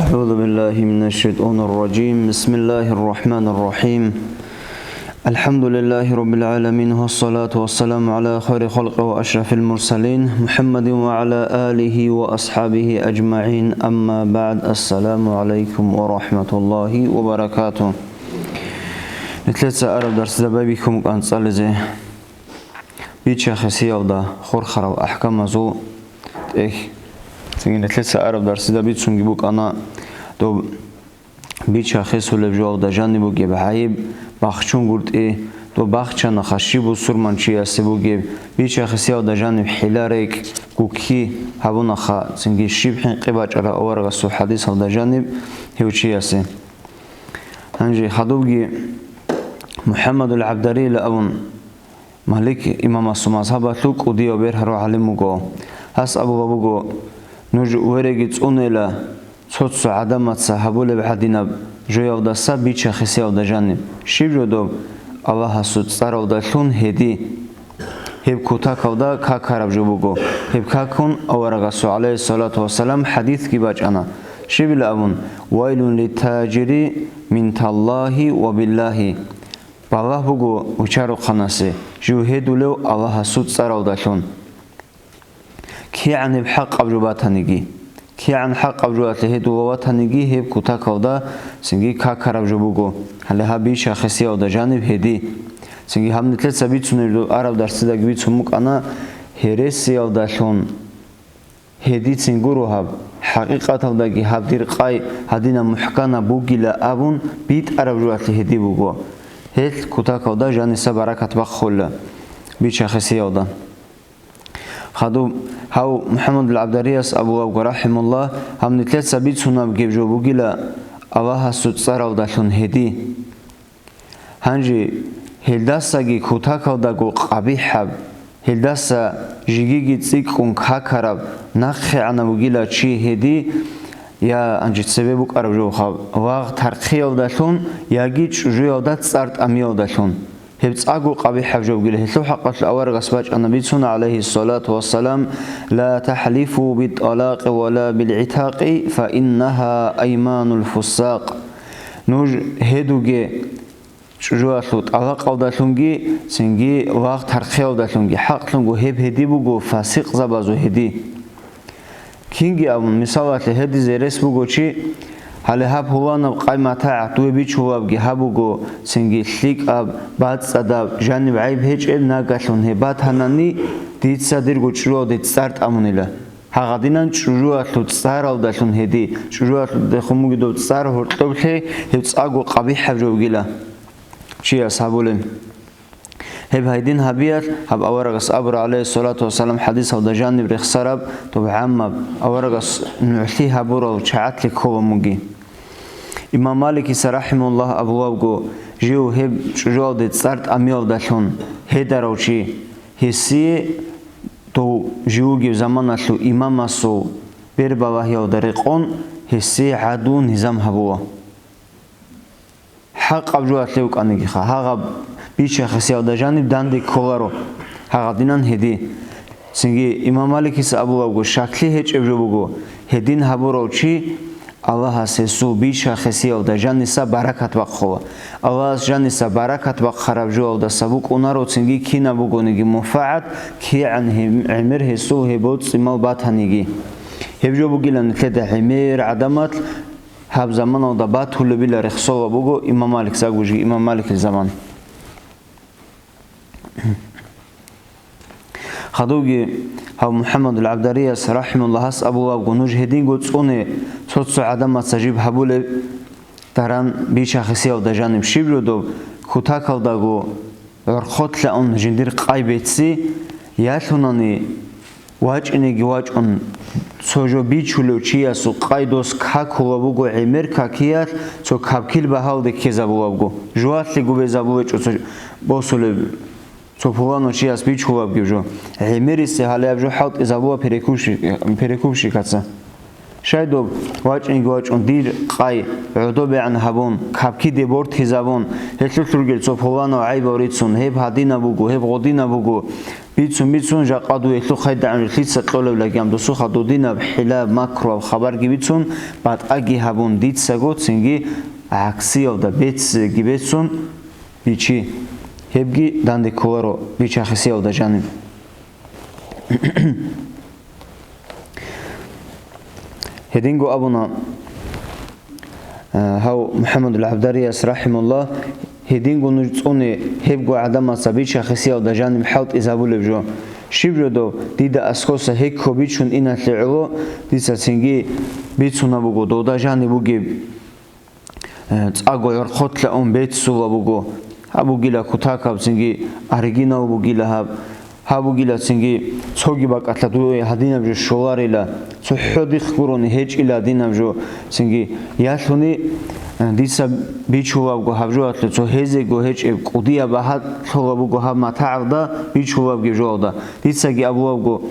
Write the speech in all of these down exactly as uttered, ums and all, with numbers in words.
أعوذ بالله من الشيطان الرجيم. بسم الله الرحمن الرحيم. الحمد لله رب العالمين، والصلاة والسلام على خير خلقه وأشرف المرسلين، محمد وعلى آله وأصحابه أجمعين. أما بعد. السلام عليكم ورحمة الله وبركاته. Нилъеца араб дарсида байбихьун кӀанцӀализе. Бича-хисиялда хурхарал ахӀкамазул тӀехь. Цинги нилъеца араб дарсида бицунги букӀана доб бича-хисулеб жоялда жаниб бугеб гӀайиб, бахчунгутӀи, доб бахчанаха щиб бусурманчиясе бугеб, бича-хисиялда жаниб хӀила-рекӀ, гукки гьабунаха, цинги щиб хӀинкъи бачӀараб аварагасул хӀадисалда жаниб гьев чиясе. Гьанже хадубги МухӀаммадул ГӀабдарийила абун, Малик имамасул мазгьабалъул кӀудияв бергьарав гӀалим вуго. Гьас абулеб буго: «Нуж вереги цӀунейила цо-цо гӀадамаца гьабулеб гӀадинаб жоялдаса бича-хисиялда жаниб. Щиб жо доб? Аллагьасул цӀаралдалъун гьеди». Гьеб кутакалда какараб жо буго. Гьеб какун аварагасул, гӀалайгьиссалату вассалам, хӀадисги бачӀана. Щибила абун: «Вайлун литтажири мин таллагьи ва биллагьи». Балагь буго вичарухъанасе, жив гьедулев Аллагьасул цӀаралдалъун. КигӀан гьеб хӀакъаб жо батаниги, кигӀан хӀакъаб жоялъе гьедулев ватаниги, гьеб кутакалда цинги какараб жо буго, гьале гьаб бича-хисиялда жаниб гьеди. Цинги гьаб нилъеца бицунеб жо араб дарсидаги бицун букӀана, гьересиялдалъун. Гьедицин гуро гьаб, хӀакъикъаталдаги гьаб дир къай гьадинаб мухӀканаб бугила абун битӀараб жоялъе гьеди буго. Гьелъ кутакалда жаниса баракат бахъула бича-хисиялда. Хадуб гьав МухӀаммадул ГӀабдарияс абулеб буго, рахӀимуллагь, гьаб нилъеца бицунеб жо бугила Аллагьасул цӀаралдалъун гьеди. Гьанже гьелдасаги кутакалдаго къабихӀаб, гьелдаса жигиги цӀикӀкӀун какараб, нахъегӀанав вугила чи гьеди, я гьанже цебе букӀараб жо бугоха, вагъ тархъиялдалъун яги чӀужуялда цӀар тӀамиялдалъун. Гьеб цӀакъго къабихӀаб жо бугила. Гьелъул хӀакъалъулъ аварагас бачӀана бицун, гӀалайгьиссалату вассалам: «Ла тахӀлифу бит-талакъи ва ла бил-гӀитакъи, фа иннагьа айманул фуссакъ». Нуж гьедуге чӀужуялъул тӀалакъалдалъунги, цинги вагъ тархъиялдалъунги, хӀакълъунго гьеб гьеди буго фасикъзабазул гьеди. Кинги абун, мисалалъе, гьедизе рес буго чи, гьале гьаб пуланаб къай-матагӀат дуе бичулебги гьаб буго, цинги лъикӀаб, бацӀцӀадаб, жаниб гӀайиб гьечӀеб нагагьлъун гьеб батанани, дица дирго чӀужуялде цӀар тӀамунила. Гьагъадинан чӀужуялъул цӀаралдалъун гьеди, чӀужуялъулдехун бугеб доб цӀар гьоркьоблъи, гьеб цӀакъго къабихӀаб жо бугила чияс гьабулеб. Гьеб гьедин гьабиялъ, гьаб аварагас абура, гӀалайгьиссалату вассалам, хӀадисалда жаниб рехсараб, доб гӀаммаб, аварагас нугӀлъи гьабурал чагӀалъи ккола муги. Имам Маликица, рахӀимагьуллагь, абулеб буго, жив гьеб чӀужуялде цӀар тӀамиялдалъун гьедарав чи, гьесие дов жив вугев заманалъул имамасул бербалагьиялда рекъон гьесие гӀадлу низам гьабула. ХӀакъаб жоялъе вукӀанигиха, гьагъаб бича-хисиялда жаниб данде кколаро, гьагъадинан гьеди. Цинги имам Маликица абулеб буго, щаклъи гьечӀеб жо буго, гьедин гьабурав чи Аллагьас гьесул бича-хисиялда жаниса баракат бахъула. Аллагьас жаниса баракат бахъараб жоялдаса букӀунаро цинги кинаб бугониги мунфагӀат, кигӀан гьим-, гӀемер гьесул гьеб боцӀи-мал батаниги. Гьеб жо бугилан нилъеда гӀемер гӀадамал гьаб заманалда батулебила рехсола буго имам Малик, загьужги имам Маликил заман. Хадуги гьав МухӀаммадул ГӀабдарияс, рахӀимагьуллагь, гьас абулеб буго, нуж гьединго цӀуне цо-цо гӀадамаца жиб гьабулеб даран бича-хисиялда жаниб щиб жо доб, кутакалдаго гӀорхъолъа ун жиндир къай бецци, ялъунани вачӀинеги вачӀун, цо жо бичулев чиясул къай дос какулеб буго гӀемер какиялъ, цо капкил багьалде ккезабулеб буго. Жоялъе губезабулеб гьечӀо цо босулеб, цо пуланав чияс бичулеб бугеб жо. ГӀемерисе гьале гьаб жо хӀалтӀизабула перекупщик-, перекупщикаца. Щай доб вачӀинеги вачӀун дир къай гӀодобегӀан гьабун, капкиде бортизабун, гьелъулъ ругел цо пуланав гӀайбал рицун, гьеб гьадинаб буго, гьеб гъодинаб буго, Бицун-бицун, жакъа дуе лъухъайдагӀан лъица кьолеб лагьам досухъа додинаб хӀилаб, макруаб хабарги бицун, батӀаги гьабун дицаго цинги гӀаксиялда беццеги бецун бичи. Гьебги данде кколаро бичахисиялда жаниб. Гьединго абуна, э, гьав МухӀаммадул ГӀабдарияс, рахӀимуллагь, гьединго нуж цӀуне гьебго гӀадамаца бичахисиялда жаниб хӀалтӀизабулеб жо. Щиб жо дов, дида аскоса гьекко бичун иналъе гӀоло, дица цинги бицунаб буго, довда жаниб бугеб. Э, цӀаго гӀорхъолъа ун беццула буго. Гьаб бугила кутакаб, цинги оригинал бугила гьаб. Гьаб бугила цинги цоги бакӀалъа дуе гьадинаб жо щоларила. ЦохӀо дихъ гурони гьечӀила гьадинаб жо. Цинги ялъуни, э, дица бичулабго гьаб жоялъе цо гьезего гьечӀеб кӀудияб багьа лъола буго гьаб матагӀалда бичулабги жоялда. Дицаги абулабго,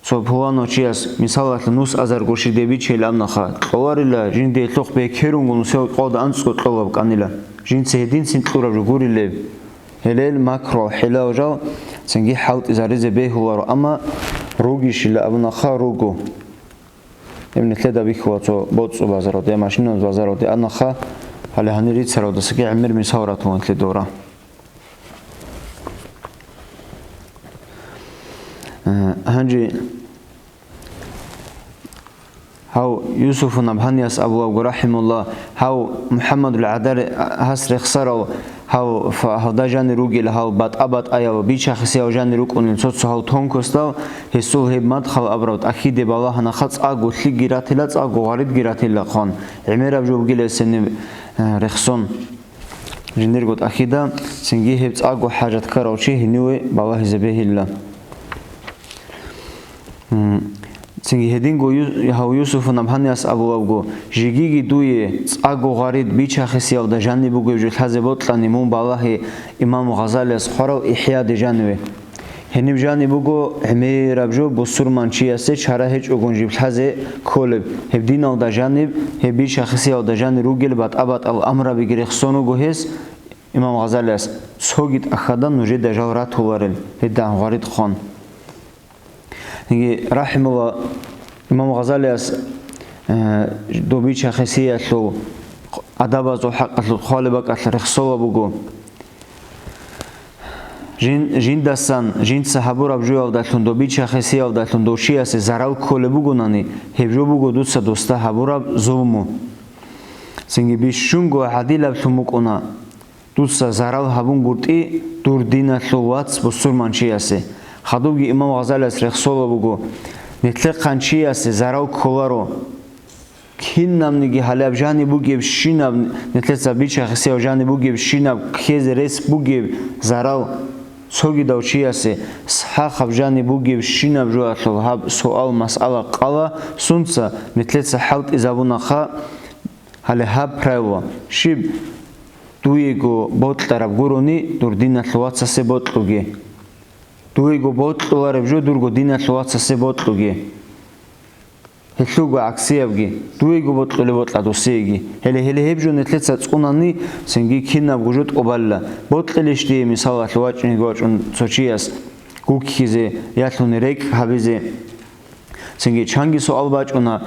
цо пуланав чияс, мисалалъе, нус азарго щиб дебичейилан абунаха, кьоларила жиндиялъухъ бекерунго нусиялъ къода анцӀго кьолаб кӀанила. Жинца гьединцин кьураб жо гурилеб. Гьелел макру, хӀилал жал цинги хӀалтӀизаризе бегьуларо, амма ругищила абунаха, руго. Гьеб нилъеда бихьула цо боцӀцӀу базаралде, машинабаз базаралде анаха, гьале гьанир рицаралдасаги гӀемер мисал ратулан нилъеда дора. Э, гьанже гьав Юсуфу Набгьанияс абулабго, рахӀимуллагь, гьав МухӀаммадул ГӀадар гьас рехсарал, гьав фа-, гьавда жанир ругел, гьав батӀа-батӀаяв, бичахисияв жанир рукӀунел цо-цо гьав тонкостал, гьесул гьеб мадхал абураб тӀахьиде балагьанаха, цӀаго лъикӀги ратила, цӀаго гъваридги ратила хъван, гӀемераб жо бугила гьесениб, э, рехсон. Жиндирго тӀахьида цинги гьеб цӀакъго хӀажат ккарав чи гьениве балагьизе бегьила. М, цинги гьединго Ю-, гьав Юсуфу Набгьанияс абулабго, жигиги дуе цӀакъго гъварид бичахисиялда жаниб бугеб жо лъазе бокьани, мун балагье имам Гъазалияс хъварав ИхӀяде жаниве. Гьениб жаниб буго гӀемераб жо бусурманчиясе чара гьечӀогун жиб лъазе кколеб, гьеб диналда жаниб, гьеб бичахисиялда жанир ругел батӀа-батӀал амрабиги рехсон руго гьес, имам Гъазалияс, цоги тӀахьада нужеда жал ратуларел, гьедигӀан гъварид хъван. Гьанже, рахӀимуллагь, имам Гъазалияс, э, доб бичахисиялъул, адабазул хӀакъалъулъ хъвалеб бакӀалъ рехсола буго. Жин-, жиндасан, жинца гьабураб жоялдалъун, доб бичахисиялдалъун дов чиясе зарал кколеб бугонани, гьеб жо буго дуца досда гьабураб зулму. Цинги бищунго гӀадилаблъун букӀуна, дуца зарал гьабунгутӀи дур диналъул вац бусурманчиясе. Хадубги имам Гъазалияс рехсола буго, нилъехъанчиясе зарал кколаро. Кинабниги гьалаб жаниб бугебщинаб, нилъеца бичахисияб жаниб бугебщинаб, ккезе рес бугеб зарал цогидав чиясе, сахаб жаниб бугебщинаб жоялъул гьаб суал-масъала къала, сунца нилъеца хӀалтӀизабунаха гьале гьаб правило, щиб дуего бокьараб гурони, дур диналъул вацасе бокьуге. Дуего бокьулареб жо дурго диналъул вацасе бокьуге. Гьелъулго гӀаксиябги, дуего бокьулеб бокьа досиеги. Гьеле, гьеле гьеб жо нилъеца цӀунани, цинги кинабго жо тӀубалла. Бокьилищ дие, мисалалъ, вачӀунеги вачӀун цо чияс гуккизе, ялъуни рекӀкӀ гьабизе. Цинги чанги суал бачӀуна,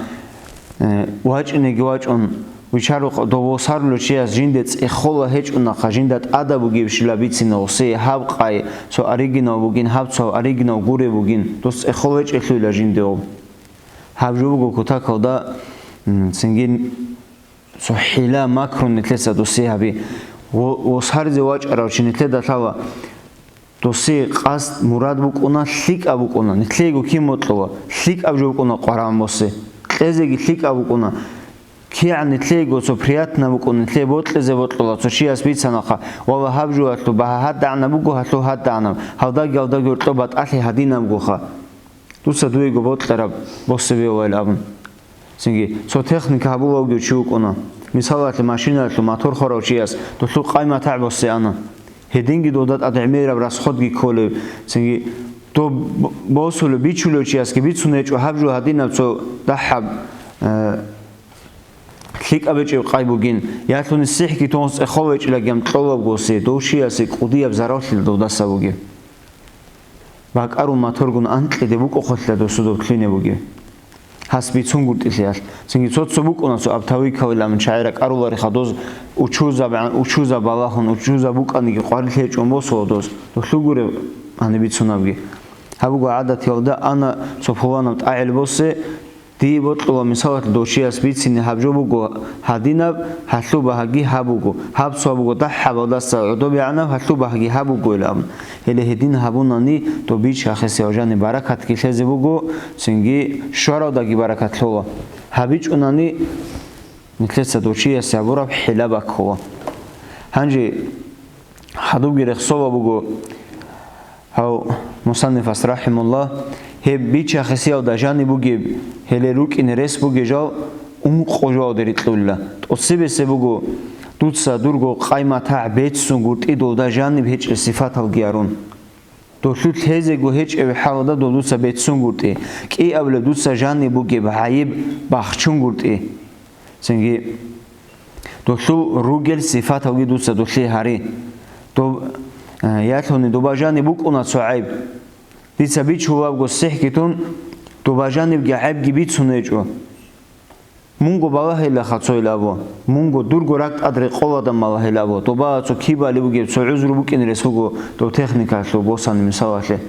э, вачӀунеги вачӀун, вичарухъ дов восарулев чияс жинде цӀехола гьечӀунахъа, жинда тӀада бугебщила бицине гъосие гьаб къай, цо оригинал бугин, гьаб цо оригинал гуреб бугин, дос цӀехол гьечӀелъуйила жинде гъоб. Гьаб жо буго кутакалда, м, цинги цо хӀила-макру нилъеца досие гьаби. Во-, восаризе вачӀарав чи нилъеда лъала, досие къасд, мурад букӀуна, лъикӀаб букӀуна. Нилъего кин бокьула? ЛъикӀаб жо букӀуна къваран босе. Кьезеги лъикӀаб букӀуна. КигӀан нилъего цо приятно букӀун, нилъее бокьизе бокьула, цо чияс бицанахъа, валла, гьаб жоялъул багьа гьадагӀанаб буго, гьалъул гьадагӀанаб, гьалдаги гьалда гьоркьоб батӀалъи гьадинабгоха. Дуца дуего бокьараб босе бегьуларел абун. Цинги, цо техника гьабулев чи вукӀуна. Мисалалъе, машинаялъул мотор хварав чияс дулъул къай-матагӀ босе ана. Гьединги дуда тӀад гӀемераб расходги кколев. Цинги, доб бо-, босулев, бичулев чиясги бицун гьечӀо гьаб жо гьадинаб цо дагьаб, э, лъикӀаб гьечӀеб къай бугин, ялъуни сихӀги тун цӀехол гьечӀилан кьолеб босе, дов чиясе кӀудияб зараллъи додаса бугеб. бакӀарун моторгун анкьиде букӀухъулъа досудаб лъугьине бугеб. Гьас бицунгуртӀилъиялъ. Цинги цо-цо букӀуна цо оптовиковый ламин чагӀи ракӀарулариха доз учузаб, учузаб балагьун, учузаб букӀаниги къварилъи гьечӀун босула доз. Долъул гуреб гьаниб бицунабги. Гьаб буго гӀадатиялда ана цо пуланаб тӀагӀел босе, дие бокьула мисалалъ дов чияс бицине гьаб жо буго гьадинаб, гьалъул багьаги гьаб буго, гьаб цо буго дагьабалдаса гӀодобегӀанаб, гьалъул багьаги гьаб буго илан. Гьеле гьедин гьабунани дов бичахъесев жаниб баракатги лъезе буго, цинги щваралдаги баракат лъола. ГьабичӀунани нилъеца дов чиясе гьабураб хӀила баккула. Гьанже гьадубги рехсола буго, гьав мусаннифас рахӀимуллагь, гьеб бичахъесиялда жаниб бугеб, гьеле рукӀине рес бугеб жал ункъо жоялде рикьулила. ТӀоцебесеб буго, дуца дурго къай-матагӀ беццунгуртӀи долда жаниб гьечӀел сифаталги арун. Долъул лъезего гьечӀеб хӀалда дол дуца беццунгуртӀи, кӀиабилеб дуца жаниб бугеб гӀайиб бахчунгуртӀи. Цинги долъул ругел сифаталги дуца долъие гьари. Доб-, э, ялъуни доба жаниб букӀуна цо гӀайб. Дица бичулабго сихӀги тун, доба жанибги гӀайбги бицун гьечӀо. Мунго балагьилаха цойил абу, мунго дурго ракӀ тӀад рекъоладан балагьил абу, доба цо кибали бугеб, цо гӀузру букӀин рес буго дов техникалъул босани мисалалъе.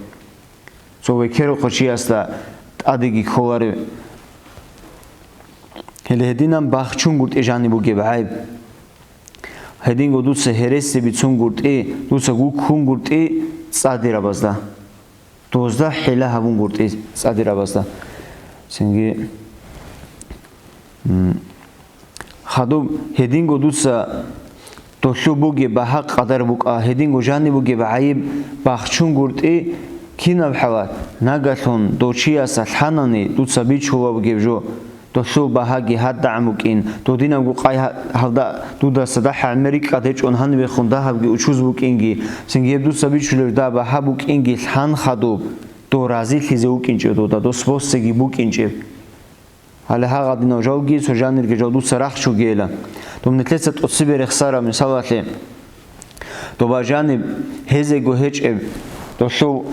Цо векерухъо чиясда тӀадеги кколарев. Гьеле гьединан бахчунгуртӀи жаниб бугеб гӀайб. Гьединго дуца гьереси бицунгуртӀи, дуца гуккунгуртӀи цӀадирабазда. Дозда хӀила гьабунгуртӀи цӀадирабазда. Цинги, м, хадуб гьединго дуца долъул бугеб багьа-къадар букӀа, гьединго жаниб бугеб гӀайиб бахчунгуртӀи кинаб хӀалат, нагагьлъун дов чияса лъанани дуца бичула бугеб жо, долъул багьаги гьадагӀан букӀин, додинабго къай гьа-, гьалда дудаса дагьа гӀемер рикӀкӀад гьечӀун гьанибехун дагьабги учуз букӀинги, цинги гьеб дуца бичулеб дагьа багьа букӀинги лъан хадуб, дов разилъизе вукӀинчӀев дуда, дос босиги букӀинчӀеб. Гьале гьагъадинав жалги цо жанирги жал дуца рахчугейила. Доб нилъеца тӀоцебе рехсараб мисалалъе, доба жаниб гьезего гьечӀеб долъул,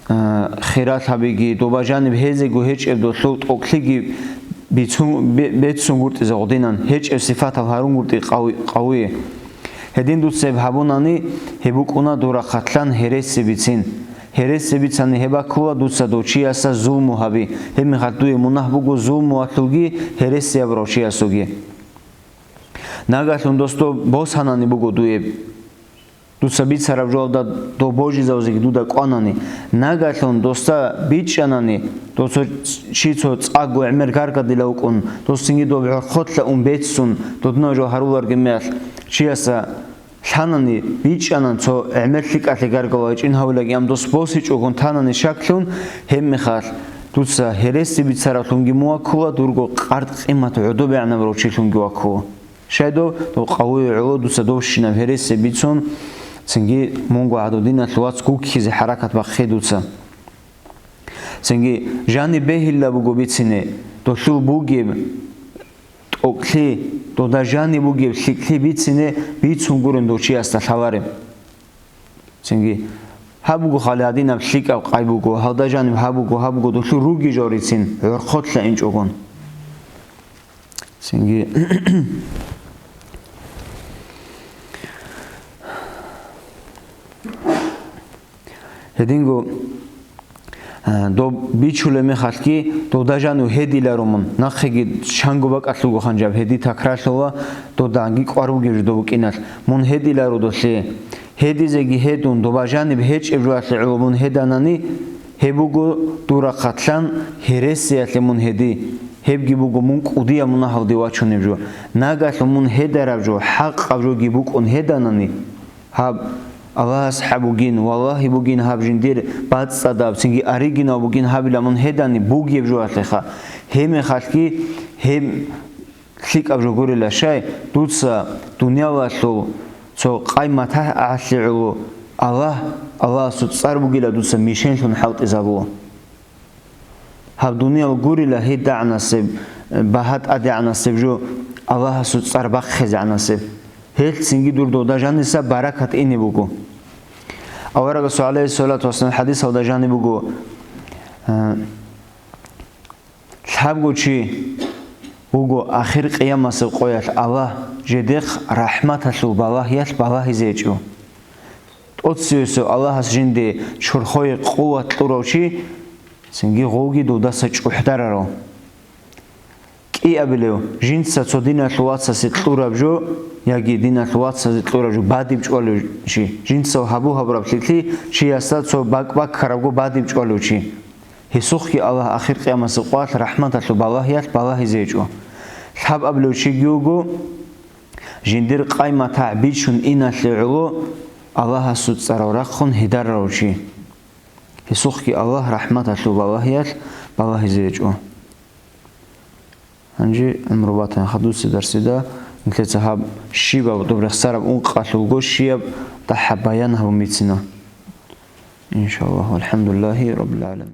а, хиралъабиги, доба жаниб гьезего гьечӀеб долъул тӀокӀлъиги бицун, бе-, беццунгуртӀизе гъудинан, гьечӀеб сифатал гьарунгуртӀи къавуй-, къавуе. Гьедин дуца гьеб гьабунани, гьеб букӀуна дурахъатлъан гьереси бицин. Гьереси бицани гьеб баккула дуца дов чияса зулму гьаби. Гьебмехалъ дуе мунагь буго зулмуялъулги гьересияб рав чиясулги. Нагагьлъун дос доб босанани буго дуе. Дуца бицараб жоялда доб божизавзеги дуда кӀванани. Нагагьлъун досда бичӀчӀанани, досо чи цо цӀакъго гӀемер гаргадила вукӀун, дос цинги доб гӀорхъолъа ун беццун, додинав жо гьаруларги меялъ, чияса лъанани, бичӀчӀанан цо гӀемер лъикӀалъе гаргал вачӀин гьавилаги ам дос босичӀогун танани щаклъун, гьебмехалъ дуца гьереси бицаравлъунги мугьа ккула, дурго къард-къимат гӀодобегӀанаб рав чилъунги ваккула. Щай дов, дов къавуе гӀоло дуца довщинаб гьереси бицун, цинги мунго гьадудиналъ вац гуккизе хӀаракат бахъе дуца. Цинги жаниб бегьилла буго бицине, долъул бугеб тӀокӀлъи, дода жаниб бугеб лъикӀлъи бицине бицун гурун дов чиясда лъалареб. Цинги гьаб буго хали гьадинаб лъикӀаб къай буго, гьалда жаниб гьаб буго, гьаб буго долъул руги жорицин, гӀорхъолъа инчӀогон. Цинги Гьединго, а, доб бичулеб мехалъги, дода жанив гьедиларо мун. Нахъеги чанго бакӀалъулго ханжаб гьеди такралъула, доданги кӀвар бугеб жо доб букӀиналъ. Мун гьедиларо долъе. Гьедизеги гьедун, доба жаниб гьечӀеб жоялъе гӀоло мун гьеданани, гьеб буго дурахъатлъан гьересиялъе мун гьеди. Гьебги буго мун кӀудияб мунагьалде вачунеб жо. Нагагьлъун мун гьедараб жо, хӀакъаб жоги букӀун гьеданани, гьаб Аллагьас хӀа бугин, валлагьи бугин гьаб жиндир бацӀцӀадаб, цинги оригинал бугин гьабила мун гьедани бугеб жоялъеха. Гьебмехалъги гьеб лъикӀаб жо гурила, щай, дуца дуниялалъул цо къай-матагь гӀалъи гӀоло Аллагь, Аллагьасул цӀар бугила дуца мишенлъун хӀалтӀизабула. Гьаб дуниял гурила гьедагӀанасеб, багьа тӀадегӀанасеб жо, Аллагьасул цӀар бахъизегӀанасеб. Гьелъ цинги дур дода жаниса баракат ине буго. Аварагасул гӀалайгьиссалату вассалам хӀадисалда жаниб буго, э, лъабго чи вуго ахир къиямасеб къоялъ Аллагь жидехъ рахӀматалъул балагьиялъ балагьизе гьечӀо. ТӀоцевесев Аллагьас жинде чорхое къуват кьурав чи, цинги гъовги дудаса чӀухӀдарарав. КӀиабилев, жинца цо диналъул вацасе кьураб жо, яги диналъул вацазе кьураб жо бадиб чӀвалев чи, жинцав гьабу-гьабураб лъикӀлъи чиясда цо бакӀ-баккарабго бадиб чӀвалев чи. Гьесухъги Аллагь ахир къиямасеб къоялъ рахӀматалъул балагьиялъ балагьизе гьечӀо. Лъабабилев чиги вуго, жиндир къай-матагӀ бичун иналъе гӀоло Аллагьасул цӀарал рахъун гьедарарав чи. Гьесухъги Аллагь рахӀматалъул балагьиялъ балагьизе гьечӀо. Гьанже гӀумру батани хадуси дарсида, нилъеца гьаб щибаб доб рехсараб ункъалъулго щияб дагьаб баян гьабун бицина. Иншаллагь, валхӀамдулиллагьи раббил гӀаламин.